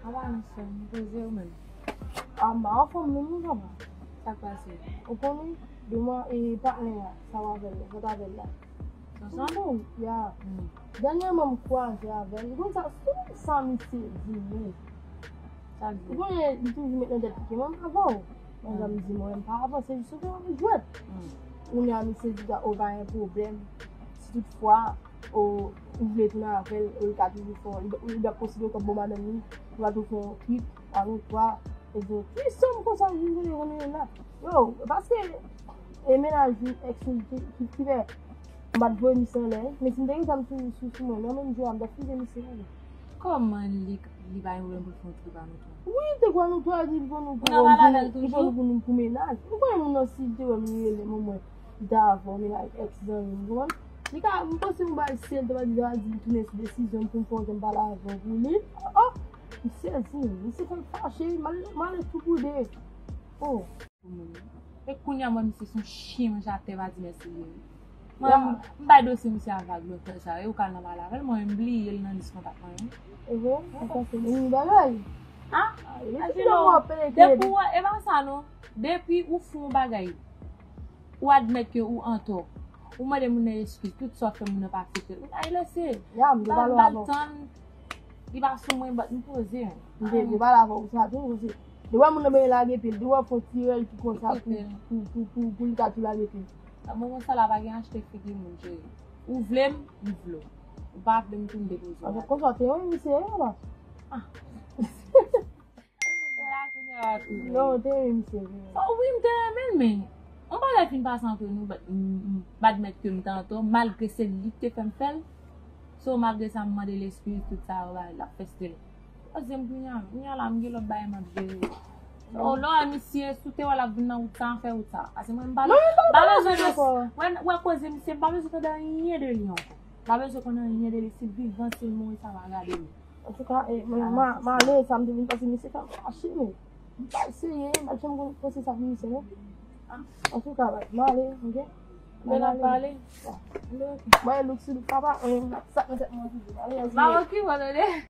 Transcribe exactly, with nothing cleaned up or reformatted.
Apa nou sè, m poze ou menm. A, m pa anfòm menm, non, papa. Sa k pase? Ou konnen, demen, e, patnè a, sa w avè l la, sa w t avè l la. Sa, sa? Bon, ya. Hmm. Dènyèman, m kwaze avè l. Ou konn sa, sou sa misye di, wi. Sa l di? Ou konnen, li toujou met nan tèt li ke mwen m pa avè w. Mwen, jan m di, mwen, m pa avè w, se jis yon jwèt. Hmm. Kounye a, misye di, o, pa gen pwoblèm. Si toutfwa, o, ou vle tounen avè l, o, li ka toujou fè, li, li ap konsidere w kòm bon madanm li, li va tou fè yon trip, a nou twa, e di, ki sòm konsa, vin vini, vini la. Yo, paske, e mennaj li, èks li, ki, ki, ki fè, m pa t voye misye anlè, men si m te gen zam sou, sou, sou mwen, nan menm jou a, m t ap fize misye anlè. Kòman li, li pa gen pwoblèm pou l fè yon trip a nou twa? Wi, te kwè nou twa, di l pran nou pou, pou, pou, pou, pou mennaj. Ou konnen moun nan, si l te wè m rele, mwen, mwen, li ta avè w, mennaj èks zanmi m, konprann? Li ka, m panse yon bagay serye, li ta di, ta di, li tounen sou desizyon m pou m fè yon jan m pale avè w pou li. Oh, m sezi, misye fè m fache, m ale, m ale tou boude. Oh. E kounye a, mwen, misye se yon chyen manje atè, pa di mèsi li ye. Mwen, m, m bay dosye misye a vag lontan sa, e ou ka nan pale avè l, mwen, m bliye l nan lis kontak mwen, wi. E vre? Ou panse li yon bagay? Ah, depi ou wè, e pa sa non. Depi ou fè yon bagay, ou admèt ke ou antò. Ou mande moun nan eskiz, tout sa w fè moun nan pa aksepte. Ay lese. Ya, m te pale avè w. Li pa sou mwen, but m poze, wi. M te, m te pale avè w sa tou, paske depi moun nan bezwen lage pye l, depi w fè yon ti rèl ki konsa pou, pou, pou, pou, pou li ka tou lage pye l. Nan moman sa la, pa gen achte figi moun, cheri. Ou vle m, m vle w. Ou pa vle m tou, m depoze w. Konsa, te yon misye, la. Ah. La, kounye a, la, kounye a. Non, te yon misye, vre. Oh, wi, m te renmen l, men yon bagay fin pase ant nou, but m, m, m admèt ke m te antò, malgre se li ki te fè m fè l. So, malgre sa, m mande l eskiz, tout sa, yo ba, l ap fè stil. Paske m kounye a, kounye a la, m gen lòt bagay m ap jere. Oh, lò, misye, si w te wè l ap vin nan wout sa, fè wout sa. Paske mwen, m pa, non, m pa bezwen de, wè, wè koze misye, m pa bezwen tande anyen de li ankò. M pa bezwen konn anyen de li, si l vivan, si l mouri, sa pa gade li. Antouka, e, mwen, m a, m ale, sa m te vin pase, misye fè m fache, men. M pa eseye, m pa janm konn pase sa pou misye, non. Antouka, m ale, ok? Men n ap pale. Mwen, look si look papa, e, sa nan tèt mwen toujou. Ale, ale.